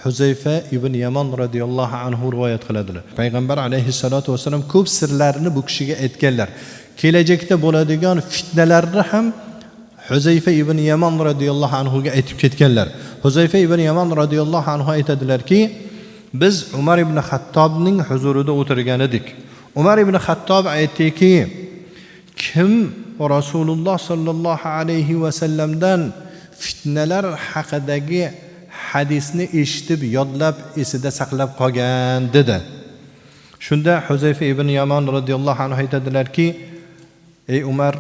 Huzayfa ibn Yamon radhiyallohu anhu rivoyat qiladilar. Payg'ambar alayhissalotu vassalam ko'p sirlarini bu kishiga aytganlar. Kelajakda bo'ladigan fitnalarni ham Huzayfa ibn Yamon radhiyallohu anhuga aytib ketganlar. Huzayfa ibn Yamon radhiyallohu anhu aytadilarki, biz Umar ibn Xattobning huzurida o'tirgan edik. Umar ibn Xattob aytdiki, kim Rasululloh sollallohu alayhi vasallamdan fitnalar haqidagi hadisni eshitib, yodlab, esida saqlab qolgan dedi. Shunda Huzayfa ibn Yamon radhiyallohu anhu aytadilarki, ey Umar,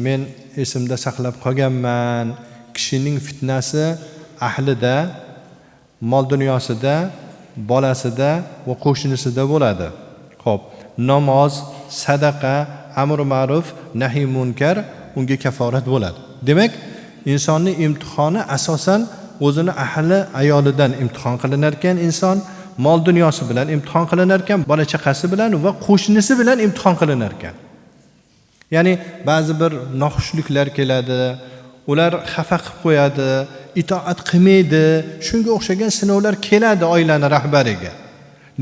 men esimda saqlab qolganman. Kishining fitnasi ahlida, mol dunyosida, bolasida va qo'shnisida bo'ladi. Xo'p, namoz, sadaqa, amr ma'ruf, nahiy munkar unga kaforat bo'ladi. Demak, insonning imtihoni asosan o'zini ahli ayolidan imtihon qilinar ekan inson, mol dunyosi bilan imtihon qilinar ekan, bola chaqasi bilan va qo'shnisi bilan imtihon qilinar ekan. Ya'ni ba'zi bir noxushliklar keladi, ular xafa qilib qo'yadi, itoat qilmaydi, shunga o'xshagan sinovlar keladi oilani rahbariga.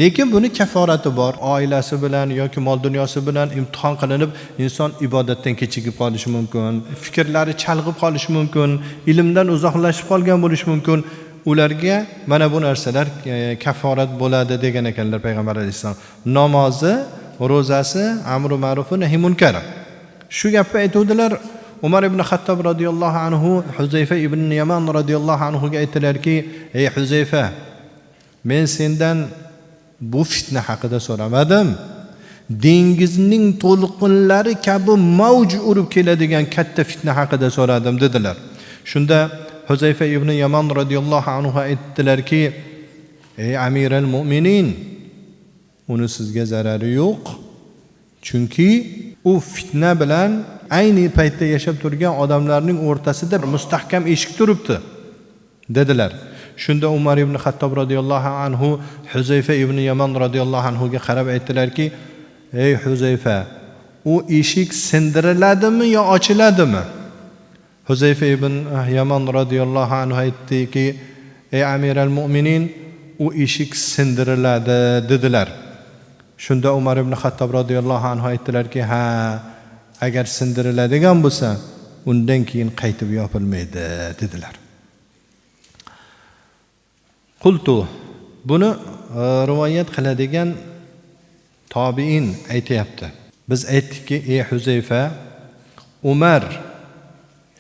Lekin buni kaforati bor. Oilasi bilan yoki mol dunyosi bilan imtihon qilinib, inson ibodatdan kechikib qolishi mumkin, fikrlari chalg'ib qolishi mumkin, ilmdan uzoqlashib qolgan bo'lishi mumkin. Ularga mana bu narsalar kaforat bo'ladi degan ekanlar payg'ambar alayhissalom. Namozi, ro'zasi, amru ma'rufi, nahiy munkari. Shu gapni aytuvdilar. Umar ibn Xattob radhiyallohu anhu Huzayfa ibn Yaman radhiyallohu anhuga aytdilarki, ey Huzayfa, men sendan bu fitna haqida so'ramadim. Dengizning to'lqinlari kabi mavj urib keladigan katta fitna haqida so'radim dedilar. Shunda Huzayfa ibn Yaman radhiyallohu anhu aytdilarki, ey amiral mu'minin, uni sizga zarari yo'q. Chunki u fitna bilan ayni paytda yashab turgan odamlarning o'rtasida bir mustahkam eshik turibdi dedilar. Shunda Umar ibn Xattob radhiyallohu anhu Huzayfa ibn Yaman radhiyallohu anhuga qarab aytdilarki, ey Huzayfa, u eshik sindiriladimi yo ochiladimi? Huzayfa ibn Yaman radhiyallohu anhu aytdiki, ey amiral mu'minin, u eshik sindiriladi dedilar. Shunda Umar ibn Xattob radhiyallohu anhu aytdilarki, ha, agar sindiriladigan bo'lsa, undan keyin qaytib yopilmaydi dedilar. Qultu, buni rivoyat qiladigan tobiin aytayapti. Biz aytdikki, ey Huzayfa, Umar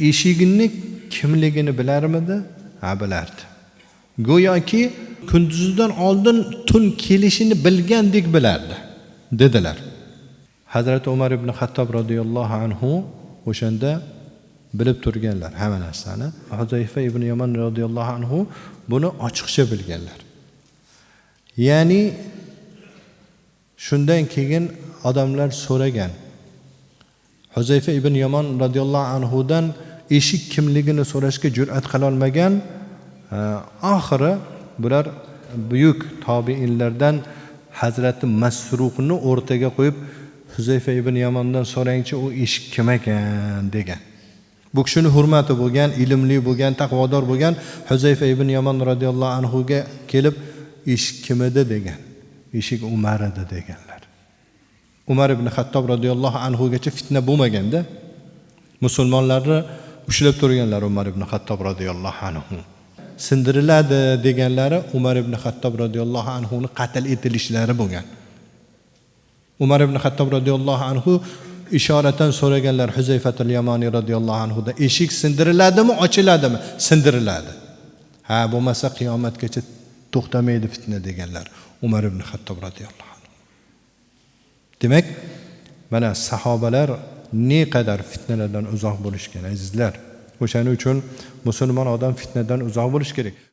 eshigini kimligini bilarmidi? Ha, bilardi. Go'yoki kunduzdan oldin tun kelishini bilgandek bilardi dedilar. Hazrati Umar ibn Xattob radhiyallohu anhu o'shanda bilib turganlar hamma narsani. Huzayfa ibn Yaman radhiyallohu anhu buni ochiqcha bilganlar. Ya'ni shundan keyin odamlar so'ragan. Huzayfa ibn Yaman radhiyallohu anhudan eshik kimligini so'rashga jur'at qila olmagan. Oxiri bular buyuk tobiinlardan Hazrati Masruqni o'rtaga qo'yib, Huzayfa ibn Yamondan so'rangchi, u eshik kim ekan degan. Bu kishini hurmati bo'lgan, ilmli bo'lgan, taqvodor bo'lgan Huzayfa ibn Yamon radhiyallohu anhuga kelib, eshik kim edi degan. Eshik Umar edi deganlar. Umar ibn Xattob radhiyallohu anhugacha fitna bo'lmaganda musulmonlarni ushlab turganlar Umar ibn Xattob radhiyallohu anhu. Sindiriladi deganlari Umar ibn Xattob radhiyallohu anhuni qatl etilishlari bo'lgan. Umar ibn Xattob radhiyallohu anhu ishoratan so'raganlar Huzayfatul Yamoniy radhiyallohu anhudan, eshik sindiriladimi, ochiladimi? Sindiriladi. Ha, bo'lmasa qiyomatgacha to'xtamaydi fitna deganlar Umar ibn Xattob radhiyallohu anhu. Demak, mana sahobalar ne qadar fitnalardan uzoq bo'lishgan, azizlar. O'shaning uchun musulmon odam fitnadan uzoq bo'lish kerak.